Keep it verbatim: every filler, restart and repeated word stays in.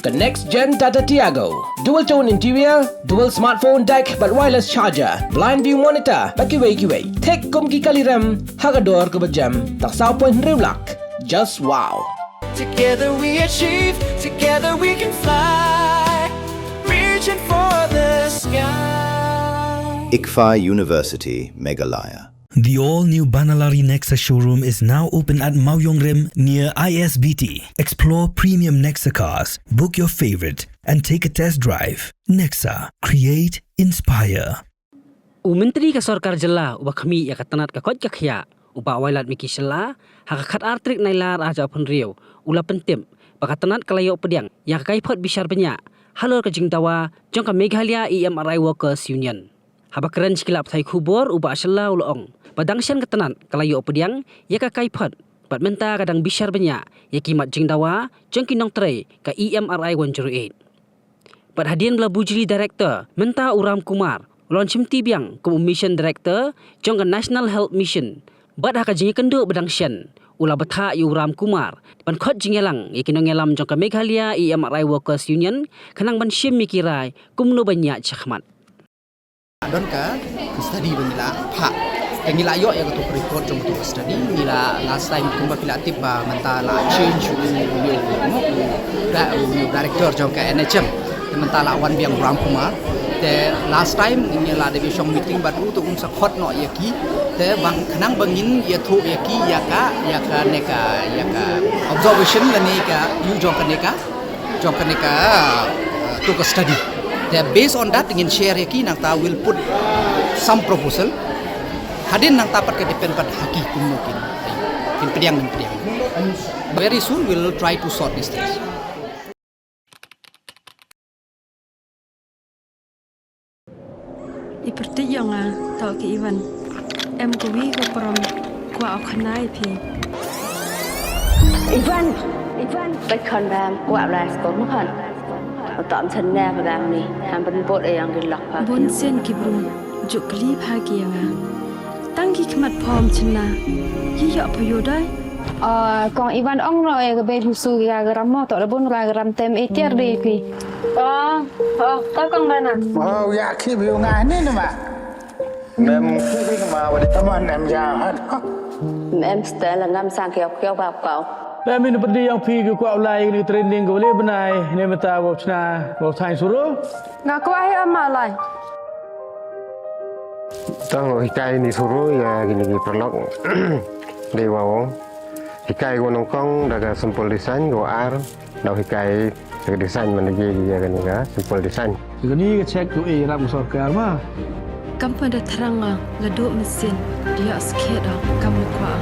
Ka next gen Tata Tiago. Dual tone interior, dual smartphone deck bad wireless charger, blind view monitor bad kiwei kiwei. Thik kum ki kali rem ha ka dor kaba jem, tang saw point hynriew lak. Just wow. Together we achieve, together we can fly. Reaching for the sky. ICFAI University, Meghalaya. The all-new Banalari Nexa showroom is now open at Mawiongrim near I S B T. Explore premium Nexa cars, book your favorite, and take a test drive. Nexa, create, inspire. U Myntri ka Sorkar Jylla uba khmih ïa ka tnat ka koit ka khiah, u Bah Wailadmiki Shylla, ha ka khatar tarik Nailar ar hajar arphew hynriew, u la pyntip ba ka tnat ka la ïoh pdiang ïa ka kaiphod bishar bniah halor ka jingdawa jong ka Meghalaya E M R I Workers Union. Haba kren sha ki lad pathai khubor, u Bah Shylla u la ong ba dang shen ka tnat ka la ïoh pdiang ïa ka kaiphod bad mynta ka dang bishar bniah ïa ki mat jingdawa jong ki nongtrei ka E M R I one zero eight. Bad hadien ba la bujli Director, mynta u Ram Kumar u la wan shimti biang kum u Mission Director jong ka National Health Mission. Bad ha ka jingïakynduh ba dang shen, u la bthah ïa u Ram Kumar ban khot jingïalang ïa ki nongïalam jong ka Meghalaya E M R I Workers Union, khnang ban shim ïa ki rai kumno ban ïaid shakhmat. Don ka study ba ngi la phah. Te ngi la ïoh ïa kato ka report jong kato ka study. Ngi la, last time kumba phi la tip ba mynta la change u, u, u, u, da-, u, u director jong ka N H M. Te mynta la wan biang u Ram Kumar. Te last time ngi la dep ïa shong meeting bad u, te un sa khot noh ïa ki. Te ba khnang ba ngin ïathuh ïa ki ïa ka, ïa kane ka, ïa ka observation lane ka view jong kane ka jong kane ka, uh, to ka study. Te based on that ngin share ïa ki, nangta we'll put some proposal. Hadien nangta pat ka depend pat ha ki kumno kin, kin pdiang, kin pdiang. Very soon we'll try to sort these things. I pyrthei ïa nga, to ki Ivan. Em kawi ka prom, kwah u khana ïa phi. Ivan, Ivan, bad khon bam, kwah lai sko mu khon. Utam sen ne ba bam ni, ham ban bot e yang di lok pa. Bun sen ki bru, juk kli pha ki ïa nga. Tang ki khmat phom chynna, yi ïoh pha ïoh dai. Ah, kong Ivan ong no e ka bei husu ya garam mo, to da bun ra garam tem e tiar de pi. Oh, oh, ka kong bana. Oh, ya ki bi nga ni ni ma. Mem ki bi ma wa di. Tama nem ya ha. Mem stel ngam sang kiau kiau ba kau. Mem in pedi yang pi ki kwah lai ni training ko le benai ne meta wa chna wa thai suru. Nga kwah ai ama lai. Tang hikai ni suru ya kini ki paralok. Dei wa ong. Hikai ko nongkong da ka simple design ko ar. Dau hikai ka design man lagi ya kani ka simple design. Kani ka check tu eh ram sorkar ma. Kam pa da thrang nga la duk mesin dia skhet kam kwah.